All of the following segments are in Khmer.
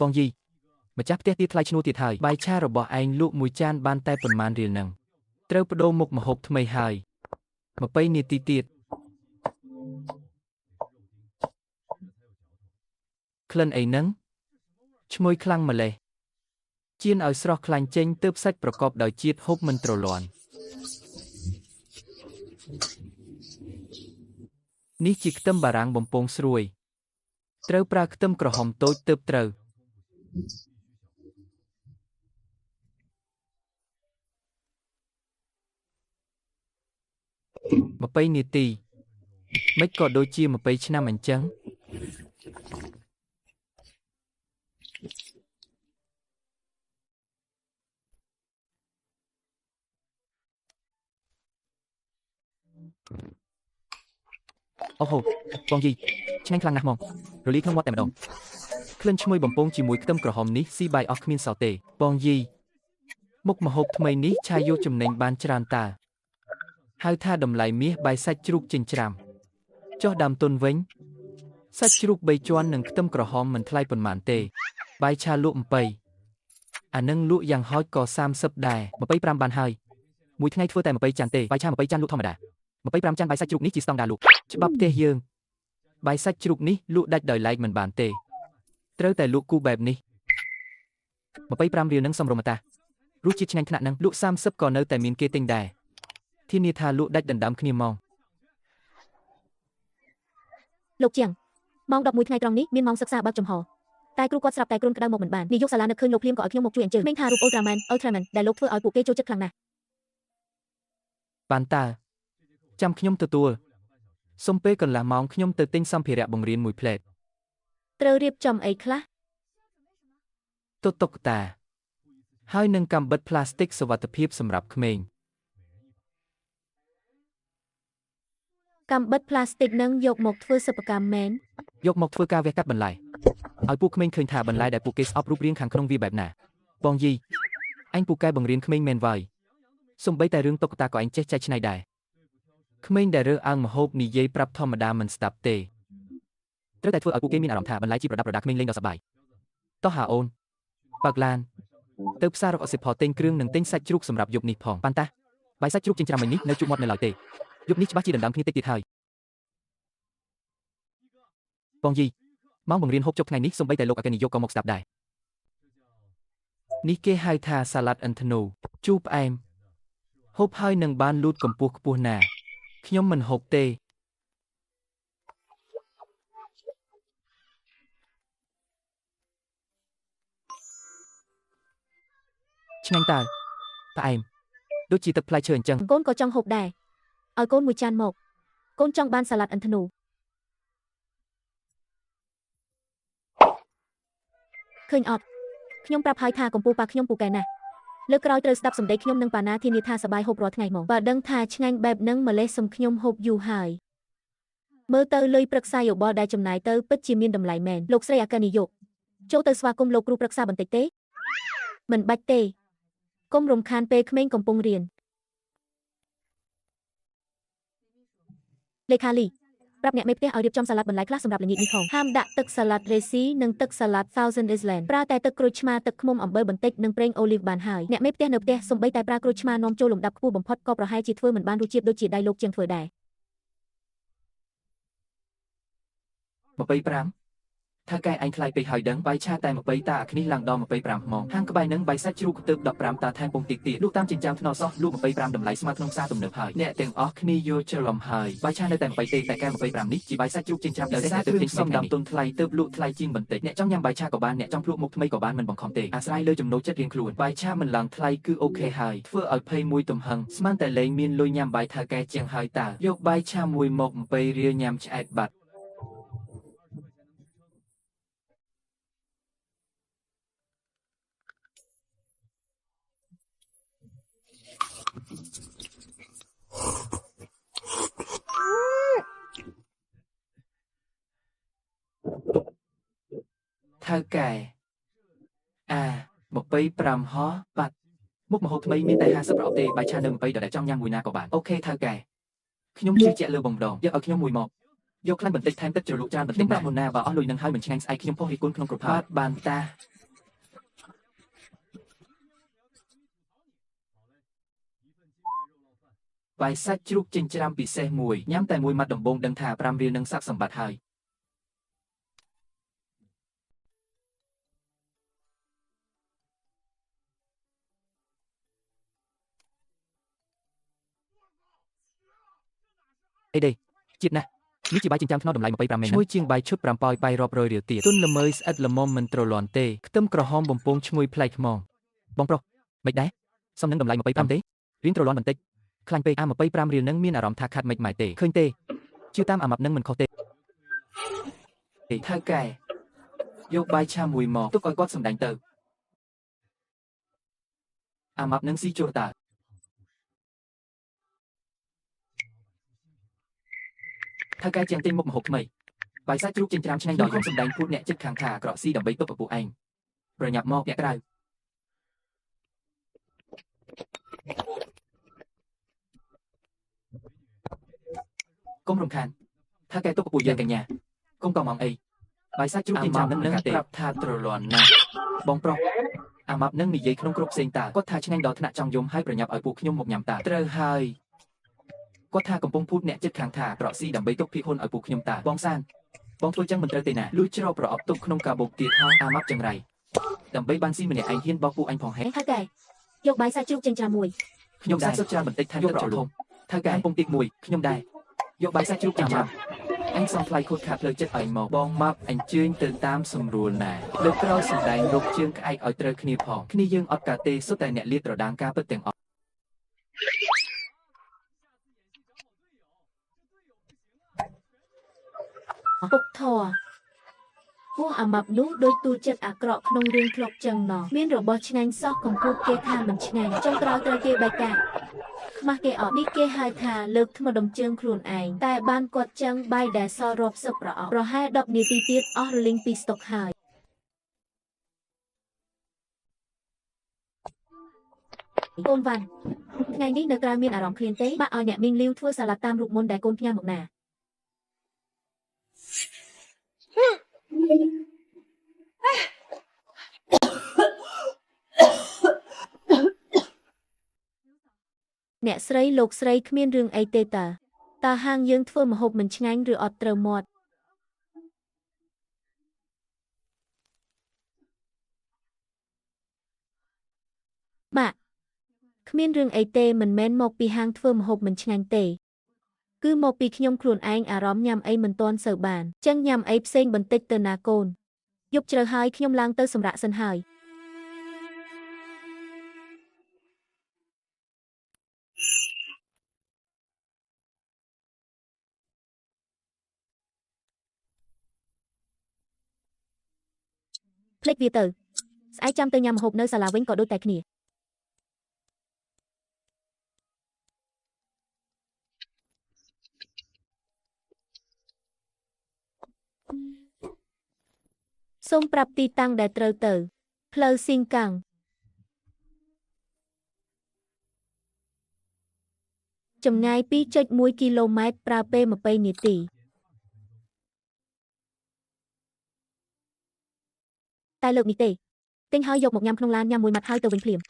បងយីម្ចាស់ផ្ទះទៀតថ្លៃឈ្នួលទៀតហើយបាយឆារបស់ឯងលក់មួយចានបានតែប៉ុន្មានរៀលនឹងត្រូវប្ដូរមុខម្ហូបថ្មីហើយ20នាទីទៀតក្លិនអីនឹងឈ្ងុយខ្លាំងម្ល៉េះចៀនឲ្យស្រស់ខ្លាញ់ចេញទើបសាច់ប្រកបដោយជាតិហូបមិនទ្រលាន់នេះជាខ្ទឹមបារាំងបំពងស្រួយត្រូវប្រើខ្ទឹមក្រហមតូចទើបត្រូវ20នាទីមិនក៏ដូចជា20ឆ្នាំអញ្ចឹងអូហូបងយីឆ្ងាញ់ខ្លាំងណាស់ហ្មងរលីក្នុងមាត់តែម្ដងក្លិនឈ្ងុយបំពងជាមួយខ្ទឹមក្រហមនេះស៊ីបាយអស់គ្មានសល់ទេបងយីមុខម្ហូបថ្មីនេះឆាយយកចំណេញបានច្រើនតើហៅថាតម្លៃមាសបាយសាច់ជ្រូកចិញ្ច្រាំចុះដើមទុនវិញសាច់ជ្រូក3ជាន់និងខ្ទឹមក្រហមមិនថ្លៃប៉ុន្មានទេបាយឆាលក់អំពៃអានឹងលក់យ៉ាងហោចក៏30ដែរ25បានហើយមួយថ្ងៃធ្វើតែ20ចានទេបាយឆា20ចានលក់ធម្មតា25ចានបាយសាច់ជ្រូកនេះជាស្តង់ដារលក់ច្បាប់ផ្ទះយើងបាយសាច់ជ្រូកនេះលក់ដាច់ដោយឡែកមិនបានទេត្រូវតែលក់គូបែបនេះ25រៀលនឹងសមរម្យតារសជាតិឆ្ងាញ់ថ្នាក់នឹងលក់30ក៏នៅតែមានគេទិញដែរធានាថាលក់ដាច់ដណ្ដើមគ្នាហ្មងលោកជាងម៉ោង11ថ្ងៃត្រង់នេះមានម៉ោងសិក្សាបើកចំហតែគ្រូគាត់ស្រាប់តែគ្រុនក្តៅមកមិនបាននាយកសាលានឹកឃើញលោកភ្លាមក៏ឲ្យខ្ញុំមកជួយអញ្ជើញមេងថារូបអ៊ុលត្រាមែនដែលលោកធ្វើឲ្យពួកគេចូលចិត្តខ្លាំងណាស់បានតើចាំខ្ញុំទទួលសុំពេលកន្លះម៉ោងខ្ញុំទៅទិញសម្ភារៈបង្រៀនមួយផ្លែតត្រូវរៀបចំអីខ្លះតុក្កតាហើយនឹងកាំបិតផ្លាស្ទិកសុវត្ថិភាពសម្រាប់ក្មេងកាំបិតផ្លាស្ទិកនឹងយកមកធ្វើសិប្បកម្មមែនយកមកធ្វើការវះកាត់បន្លែឲ្យពួកក្មេងឃើញថាបន្លែដែលពួកគេស្អប់រូបរាងខាងក្នុងវាបែបណាបងយីអញពូកែបង្រៀនក្មេងមែនវើយសូម្បីតែរឿងតុក្កតាក៏អញចេះចែកច្នៃដែរក្មេងដែលរើសអើងម្ហូបនិយាយប្រាប់ធម្មតាមិនស្ដាប់ទេត្រូវតែធ្វើឲ្យពួកគេមានអារម្មណ៍ថាបន្លែជាប្រដាប់ប្រដាក្មេងលេងដ៏សប្បាយតោះហាអូនបើកឡានទៅផ្សាររកអសិផលទិញគ្រឿងនិងទិញសាច់ជ្រូកសម្រាប់យប់នេះផងបានតាបាយសាច់ជ្រូកចិញ្ច្រាំមិញនេះនៅជក់មាត់នៅឡើយទេយប់នេះច្បាស់ជាដណ្ដើមគ្នាតិចទៀតហើយបងយីម៉ោងបង្រៀនហូបចុកថ្ងៃនេះសូម្បីតែលោកអគ្គនាយកក៏មកស្ដាប់ដែរនេះគេហៅថាសាឡាត់ឥន្ធនូជូរផ្អែមហូបហើយនឹងបានលូតកម្ពស់ខ្ពស់ណាខ្ញុំមិនហូបទេឆ្ងាញ់តើផ្អែមដូចជាទឹកផ្លែឈើអញ្ចឹងកូនក៏ចង់ហូបដែរឲ្យកូនមួយចានមកកូនចង់បានសាឡាត់ឥន្ធនូឃើញអត់ខ្ញុំប្រាប់ហើយថាកំពូលប៉ាខ្ញុំពូកែណាស់លើកក្រោយត្រូវស្ដាប់សម្ដីខ្ញុំនិងប៉ាណាធានាថាសប្បាយហូបរាល់ថ្ងៃមកបើដឹងថាឆ្ងាញ់បែបនឹងម្លេះសុំខ្ញុំហូបយូរហើយមើលទៅលុយប្រឹក្សាយោបល់ដែលចំណាយទៅពិតជាមានតម្លៃមែនលោកស្រីអគ្គនាយកចូលទៅស្វាគមន៍លោកគ្រូប្រឹក្សាបន្តិចទេមិនបាច់ទេកុំរំខានពេលក្មេងកំពុងរៀនលេខាលីប្រាប់អ្នកមេផ្ទះឲ្យរៀបចំសាឡាត់បន្លែខ្លះសម្រាប់ល្ងាចនេះផងហាមដាក់ទឹកសាឡាត់រេស៊ីនិងទឹកសាឡាត់ Thousand Island ប្រើតែទឹកក្រូចឆ្មាទឹកឃ្មុំអំបិលបន្តិចនិងប្រេងអូលីវបានហើយអ្នកមេផ្ទះនៅផ្ទះសូម្បីតែប្រើក្រូចឆ្មានាំចូលលំដាប់ខ្ពស់បំផុតក៏ប្រហែលជាធ្វើមិនបានរសជាតិដូចជាដៃលោកជាងធ្វើដែរ25ថាកែឯងថ្លៃពេកហើយដឹងបាយឆាតែ20តាអាគ្នាឡើងដល់25ហ្មងហាងក្បែរនឹងបាយសាច់ជ្រូកទើប15តាថែមពងតិចទៀតលក់តាមចិញ្ចើមថ្នល់សោះលក់25តម្លៃស្មើក្នុងផ្សារទំនើបហើយអ្នកទាំងអស់គ្នាយល់ច្រឡំហើយបាយឆានៅតែ20ទេតែកែ25នេះជាបាយសាច់ជ្រូកចិញ្ច្រាំដោយសារទើបទិញសំដាំទុនថ្លៃទើបលក់ថ្លៃជាងបន្តិចអ្នកចង់ញ៉ាំបាយឆាក៏បានអ្នកចង់ភ្លក់មុខថ្មីក៏បានមិនបង្ខំទេអាស្រ័យលើចំណូលចិត្តរៀងខ្លួនបាយឆាមិនឡើងថ្លៃគឺអូខេហើយធ្វើឲ្យភ័យមួយទំហឹងស្មានតែលែងមានលុយញ៉ាំបាយថៅកែជាងហើយតើយកបាយឆាមួយមក20រៀលញ៉ាំឆ្អែតបាត់ថៅកែអា25ហោះបាត់មុខម្ហូបថ្មីមានតែ50ប្រអប់ទេបាយឆានៅ20ដដែលចង់ញ៉ាំមួយណាក៏បានអូខេថៅកែខ្ញុំជឿជាក់លើបងម្ដងយកឲ្យខ្ញុំមួយមកយកខ្លាញ់បន្តិចថែមទឹកជ្រលក់ច្រើនបន្តិចប្រាប់មុនណាបើអស់លុយនឹងហើយមិនឆ្ងាញ់ស្អែកខ្ញុំផុសរិះគន់ក្នុងក្រុមបាទបានតា បាយសាច់ជ្រូកចិញ្ច្រាំពិសេសមួយញ៉ាំតែមួយម៉ាត់ដំបងដឹងថា5រៀលនឹងសាក់សម្បត្តិហើយអីដេជាតិណាស់នេះជាបាយចិញ្ចាំថ្នោតតម្លៃ25មែនឈ្ងុយជាងបាយឈុត5ប៉ោយបាយរាប់រយរៀលទៀតទុនល្មើយស្អិតល្មមមិនទ្រលាន់ទេខ្ទឹមក្រហមបំពងឈ្ងុយប្លែកហ្មងបងប្រុសមិនដែរសំនឹងតម្លៃ25ទេរៀងទ្រលាន់បន្តិចខ្លាញ់ពេកអា25រៀលនឹងមានអារម្មណ៍ថាខាត់មិនម៉ែទេឃើញទេជឿតាមអាម៉ាប់នឹងមិនខុសទេថៅកែយកបាយឆាមួយមកទុកឲ្យគាត់សម្ដែងទៅអាម៉ាប់នឹងស៊ីជួរតើថៅកែជាងទិញមុខម្ហូបថ្មីបាយសាច់ជ្រូកចិញ្ច្រាំឆ្ងាញ់ដល់ខ្ញុំសម្ដែងពួតអ្នកចិត្តខាងថាក្រក់ស៊ីដើម្បីទប់ពពួកឯងប្រញាប់មកអ្នកក្រៅកុំរំខានថៅកែទប់ពពួកយើងកញ្ញាកុំកងអីបាយសាច់ជ្រូកចិញ្ច្រាំនឹងនឹងប្រាប់ថាទ្រលាន់ណាស់បងប្រុសអាម៉ាប់នឹងនិយាយក្នុងគ្រប់ផ្សេងតាគាត់ថាឆ្ងាញ់ដល់ថ្នាក់ចង់យំហើយប្រញាប់ឲ្យពួកខ្ញុំមកញ៉ាំតាត្រូវហើយគាត់ថាកំពុងភូតអ្នកចិត្តខាងថាក្រក់ស៊ីដើម្បីទុកភីហ៊ុនឲ្យពួកខ្ញុំតាបងសានបងធ្វើចឹងមិនត្រូវទេណាលួចច្រកប្រអប់ទុកក្នុងកាបូបទៀតហោះអាម៉ាប់ចង្រៃដើម្បីបានស៊ីម្នាក់ឯងហ៊ានបោះពួកអញផងហេថៅកែយកបាយសាច់ជ្រូកចិញ្ច្រាំមួយខ្ញុំដែរសុទ្ធច្រើនបន្តិចថែមទឹកជ្រលក់ថៅកែពងទីមួយខ្ញុំដែរយកបាយសាច់ជ្រូកចិញ្ច្រាំអញសំថ្លៃខូចខាតផ្លូវចិត្តឲ្យមកបងម៉ាប់អញ្ជើញទៅតាមសម្រួលណាលើកក្រោយសម្ដែងរកជើងក្អែកឲ្យត្រូវគ្នាផងគ្នាយើងអត់កាទេសុទ្ធតែអ្នកលាតត្រដាងការពិតទាំងអស់ពុកធរពោះអាម៉ាប់នោះដូចទូចិត្តអាក្រក់ក្នុងរឿងធ្លុកចឹងណោះមានរបស់ឆ្ងាញ់សោះកំពូលគេថាមិនឆ្ងាញ់ចុងក្រោយត្រូវគេបែកកាខ្មាស់គេអត់នេះគេហៅថាលើកថ្មដុំជើងខ្លួនឯងតែបានគាត់ចឹងបាយដែលសល់រាប់សិបប្រអប់ប្រហែល10នាទីទៀតអស់រលីងពីស្តុកហើយកូនវ៉ាន់ថ្ងៃនេះនៅក្រៅមានអារម្មណ៍ឃ្លានទេបាក់ឲ្យអ្នកមីងលីវធ្វើសាឡាត់តាមរូបមន្តដែលកូនផ្ញើមកណាអ្នកស្រីលោកស្រីគ្មានរឿងអីទេតើតើហាងយើងធ្វើម្ហូបមិនឆ្ងាញ់ឬអត់ត្រូវមាត់បាទគ្មានរឿងអីទេមិនមែនមកពីហាងធ្វើម្ហូបមិនឆ្ងាញ់ទេគឺមកពីខ្ញុំខ្លួនឯងអារម្មណ៍ញ៉ាំអីមិនទាន់សូវបានចឹងញ៉ាំអីផ្សេងបន្តិចទៅណាកូនយប់ជ្រៅហើយខ្ញុំឡើងទៅសម្រាកសិនហើយភ្លេចវាទៅស្អែកចាំទៅញ៉ាំម្ហូបនៅសាលាវិញក៏ដូចតែគ្នាសូមប្រាប់ទីតាំងដែលត្រូវទៅផ្លូវស៊ីងកាំងចម្ងាយ 2.1 គីឡូម៉ែត្រប្រើពេល20នាទីតែលើកនេះទេទិញហើយយកមកញ៉ាំក្នុងឡានញ៉ាំមួយម៉ាត់ហើយទៅវិញភ្លាម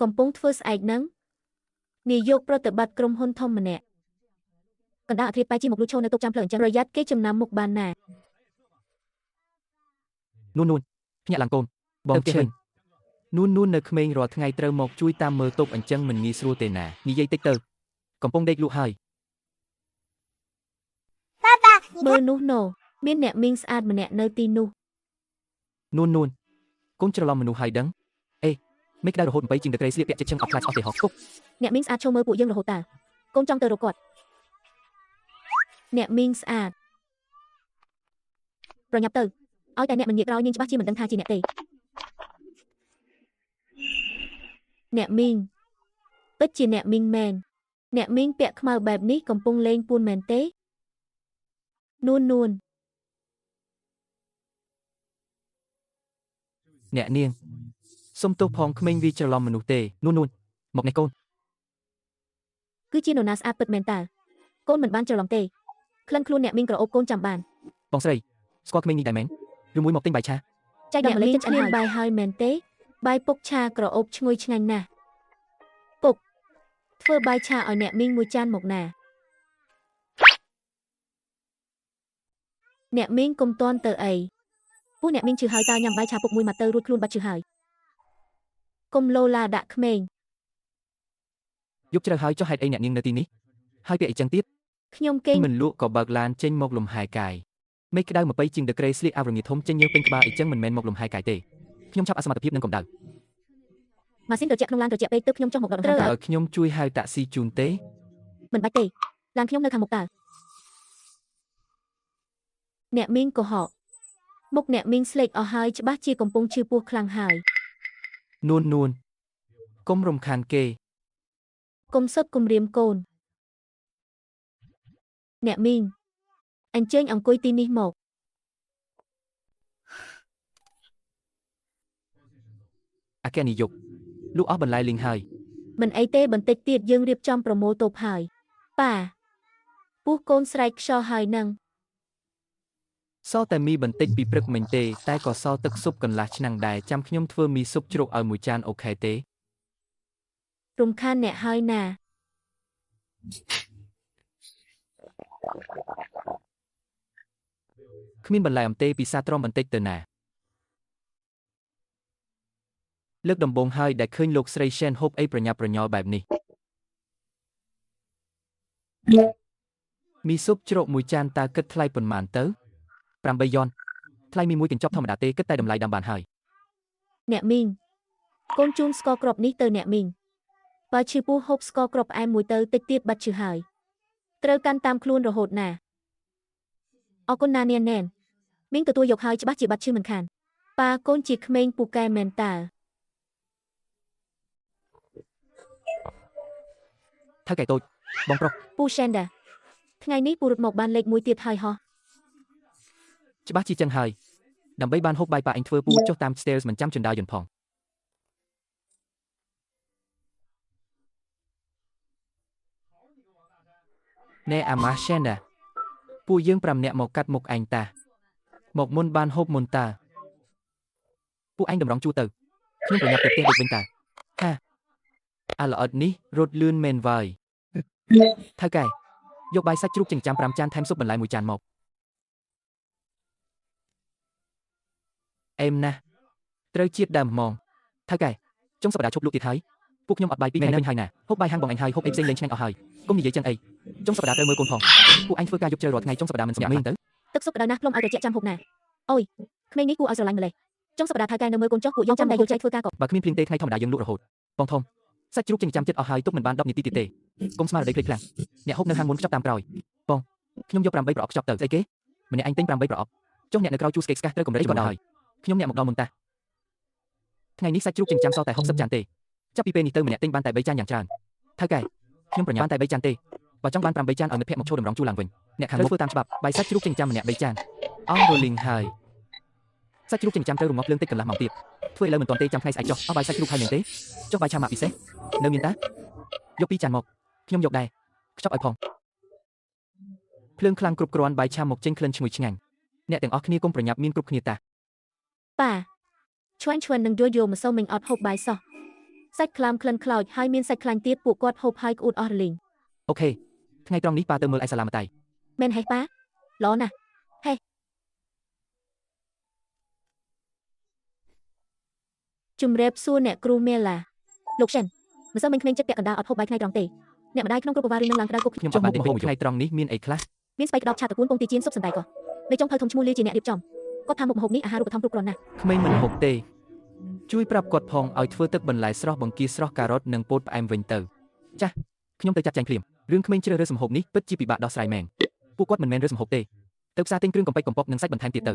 កំពុងធ្វើស្អែកនឹងនាយកប្រតិបត្តិក្រុមហ៊ុនធំម្នាក់កណ្ដាលអធិបតេយ្យមកលួចឈរនៅទុកចាំផ្លូវអញ្ចឹងប្រយ័ត្នគេចំណាំមុខបានណានួននួនភ្ញាក់ឡើងកូនបងជើងនួននួននៅក្មេងរាល់ថ្ងៃត្រូវមកជួយតាមមើលទុកអញ្ចឹងមិនងាយស្រួលទេណានិយាយតិចទៅកំពុងដេកលក់ហើយមើលនោះណូមានអ្នកមីងស្អាតម្នាក់នៅទីនោះនួននួនកូនច្រឡំមនុស្សហើយដឹងអេមិនក្តៅរហូត8ជាងដក្រេស្លៀកពាក់ចិត្តឈឹងអត់ខ្លាចអស់ទេហោះគុកអ្នកមីងស្អាតឈោមើលពួកយើងរហូតតើកូនចង់ទៅរកគាត់អ្នកមីងស្អាតប្រញាប់ទៅឲ្យតែអ្នកមិនងាកក្រោយនាងច្បាស់ជាមិនដឹងថាជាអ្នកទេអ្នកមីងពិតជាអ្នកមីងមែនអ្នកមីងពាក់ខ្មៅបែបនេះកំពុងលេងពួនមែនទេនួននួនអ្នកនាងសុំទោសផងក្មេងវាច្រឡំមនុស្សទេនួននួនមកនេះកូនគឺជានរណាស្អាតពិតមែនតើកូនមិនបានច្រឡំទេ ក្លិនខ្លួនអ្នកមីងក្រអូបកូនចាំបាន បងស្រីស្គាល់ក្មេងនេះដែរមែនឬមួយមកទិញបាយឆា ចៃដល់ម្លេះចិត្តឆ្អិនហើយបាយហើយមែនទេបាយពុកឆាក្រអូបឈ្ងុយឆ្ងាញ់ណាស់ពុកធ្វើបាយឆាឲ្យអ្នកមីងមួយចានមកណាអ្នកមីងកុំតន់ទៅអីពួកអ្នកមីងឈឺហើយតើញ៉ាំបាយឆាពុកមួយមកទៅរួចខ្លួនបាត់ឈឺហើយកុំឡូឡាដាក់ក្មេង យប់ជ្រៅហើយចុះហេតុអីអ្នកនាងនៅទីនេះហើយពាក្យអីចឹងទៀត ខ្ញុំគេង មិនលក់ក៏បើកឡានចេញមកលំហែកាយមេឃក្តៅ20ជាងដឺក្រេស្លៀកអាវរងាធំចេញញើសពេញក្បាលអីចឹងមិនមែនមកលំហែកាយទេខ្ញុំឆាប់អសមត្ថភាពនឹងកម្ដៅ ម៉ាស៊ីនត្រជាក់ក្នុងឡានត្រជាក់ពេកទើបខ្ញុំចុះមកដកដង្ហើម តើឲ្យខ្ញុំជួយហៅតាក់ស៊ីជូនទេ មិនបាច់ទេឡានខ្ញុំនៅខាងមុខតើអ្នកមីងកុហកមុខអ្នកមីងស្លេកអស់ហើយច្បាស់ជាកំពុងឈឺពោះខ្លាំងហើយ នួននួនកុំរំខានគេ កុំសុទ្ធគំរាមកូនអ្នកមីងអញ្ជើញអង្គុយទីនេះមក អគ្គនាយកលក់អស់បន្លែលីងហើយ មិនអីទេបន្តិចទៀតយើងរៀបចំប្រមូលតូបហើយប៉ាពោះកូនស្រែកខ្យល់ហើយនឹង សល់តែមីបន្តិចពីព្រឹកមិញទេតែក៏សល់ទឹកស៊ុបកន្លះឆ្នាំងដែរចាំខ្ញុំធ្វើមីស៊ុបជ្រក់ឲ្យមួយចាន OK ទេ រំខានអ្នកហើយណា គ្មានបន្លែអំទេពិសាទ្រាំបន្តិចទៅណាលើកដំបូងហើយដែលឃើញលោកស្រី Shen ហូបអីប្រញាប់ប្រញាល់បែបនេះមីស៊ុបជ្រក់មួយចានតើគិតថ្លៃប៉ុន្មានទៅ8យ៉នថ្លៃមីមួយកញ្ចប់ធម្មតាទេគិតតែតម្លៃដើមបានហើយ អ្នកមីងកូនជូនស្ករគ្រាប់នេះទៅអ្នកមីងបើឈឺពោះហូបស្ករគ្រាប់ផ្អែមមួយទៅតិចទៀតបាត់ឈឺហើយត្រូវកាន់តាមខ្លួនរហូតណាអរគុណណានាងណែនមីងទទួលយកហើយច្បាស់ជាបាត់ឈឺមិនខានប៉ាកូនជាក្មេងពូកែមែនតើ ថៅកែតូចបងប្រុស ពូ Shanda ថ្ងៃនេះពូរត់មកបានលេខមួយទៀតហើយហោះ ច្បាស់ជាចឹងហើយដើម្បីបានហូបបាយប៉ាអញធ្វើពូចុះតាម stairs មិនចាំជណ្ដើរយន្តផងណែអាម៉ា Shanda ពួកយើង5នាក់មកកាត់មុខឯងតាមកមុនបានហូបមុនតាពួកឯងតម្រង់ជួរទៅខ្ញុំប្រញាប់ទៅផ្ទះដូចវិញតាហាអាល្អិតនេះរត់លឿនមែនវើយថៅកែយកបាយសាច់ជ្រូកចិញ្ចាំ5ចានថែមស៊ុបបន្លែមួយចានមកអែមណាស់ត្រូវជាតិដើមហ្មងថៅកែចុងសប្តាហ៍ឈប់លក់ទៀតហើយពួកខ្ញុំអត់បាយពីរថ្ងៃវិញហើយណាហូបបាយហាងបងឯងហើយហូបអីផ្សេងលេងឆ្ងាញ់អស់ហើយកុំនិយាយចឹងអីចុងសប្តាហ៍ត្រូវមើលកូនផងពួកឯងធ្វើការយប់ជ្រៅរាល់ថ្ងៃចុងសប្តាហ៍មិនសម្រាប់មីងទៅ ទឹកស៊ុបក្តៅណាស់ផ្លុំឲ្យត្រជាក់ចាំហូបណាអូយក្មេងនេះគួរឲ្យស្រឡាញ់ម្លេះចុងសប្តាហ៍ថៅកែនៅមើលកូនចុះពួកយើងចាំតែយល់ใจធ្វើការក៏ បើគ្មានភ្លៀងទេថ្ងៃធម្មតាយើងលក់រហូតបងធំសាច់ជ្រូកចិញ្ចាំចិត្តអស់ហើយទុកមិនបាន10នាទីទៀតទេកុំស្មារតីភ្លេចខ្លាំងអ្នកហូបនៅហាងមុនខ្ចប់តាមក្រោយបងខ្ញុំយក8ប្រអប់ខ្ចប់ទៅស្អីគេម្នាក់ឯងទិញ8ប្រអប់ចុះអ្នកនៅក្រោយជួស្កេកស្កាសត្រូវកម្រិតក៏ដោយខ្ញុំអ្នកមកដល់មុនតាថ្ងៃនេះសាច់ជ្រូកចិញ្ចាំសល់តែ60ចានទេចាប់ពីពេលនេះទៅម្នាក់ទិញបានតែ3ចានយ៉ាងច្រើនថៅកែខ្ញុំប្រញាប់បានតែ3ចានទេបើចង់បាន8ចានឲ្យមិត្តភក្តិមកឈរតម្រង់ជួរឡើងវិញអ្នកខាងមុខធ្វើតាមច្បាប់បាយសាច់ជ្រូកចិញ្ចាំម្នាក់3ចានអស់រលីងហើយសាច់ជ្រូកចិញ្ចាំត្រូវរងាស់ភ្លើងតិចកន្លះម៉ោងទៀតធ្វើឥឡូវមិនទាន់ទេចាំថ្ងៃស្អែកចុះអស់បាយសាច់ជ្រូកហើយមែនទេចុះបាយឆាម៉ាក់ពិសេសនៅមានតាយក2ចានមកខ្ញុំយកដែរខ្ចប់ឲ្យផងភ្លើងខ្លាំងគ្រប់គ្រាន់បាយឆាមកចេញក្លិនឈ្ងុយឆ្ងាញ់អ្នកទាំងអស់គ្នាកុំប្រញាប់មានគ្រប់គ្នាតា ប៉ាឈួនឈួននឹងយល់យកម្សិលមិញអត់ហូបបាយសោះសាច់ខ្លាំក្លិនខ្លោចហើយមានសាច់ខ្លាញ់ទៀតពួកគាត់ហូបហើយក្អួតអស់រលីង OK ថ្ងៃត្រង់នេះប៉ាទៅមើលឯសាឡាមតៃ មែនហេះប៉ាល្អណាស់ហេជំរាបសួរអ្នកគ្រូមេឡាលោកសិនម្សិលមិញក្មេងចិត្តពាក់កណ្ដាលអត់ហូបបាយថ្ងៃត្រង់ទេអ្នកម្ដាយក្នុងគ្រប់ប្រវត្តិរឿងនឹងឡើងក្តៅគុក ខ្ញុំអត់បានទិញពេកថ្ងៃត្រង់នេះមានអីខ្លះ មានស្បែកក្តោបឆាតកួនពងទាចៀនស៊ុបសណ្តែកនៅចុងភៅធំឈ្មោះលីជាអ្នករៀបចំគាត់ថាមុខម្ហូបនេះអាហារូបត្ថម្ភគ្រប់គ្រាន់ណាស់ ក្មេងមិនហូបទេជួយប្រាប់គាត់ផងឲ្យធ្វើទឹកបន្លែស្រស់បង្គាស្រស់ការ៉ុតនិងពោតផ្អែមវិញទៅចាស់ខ្ញុំទៅចាត់ចែងភ្លាមរឿងក្មេងជ្រើសរើសម្ហូបនេះពិតជាពិបាកដោះស្រាយមែនពួកគាត់មិនមែនរើសម្ហូបទេទៅផ្សារទិញគ្រឿងកំពេចកំប៉ុកនិងសាច់បន្ថែមទៀតទៅ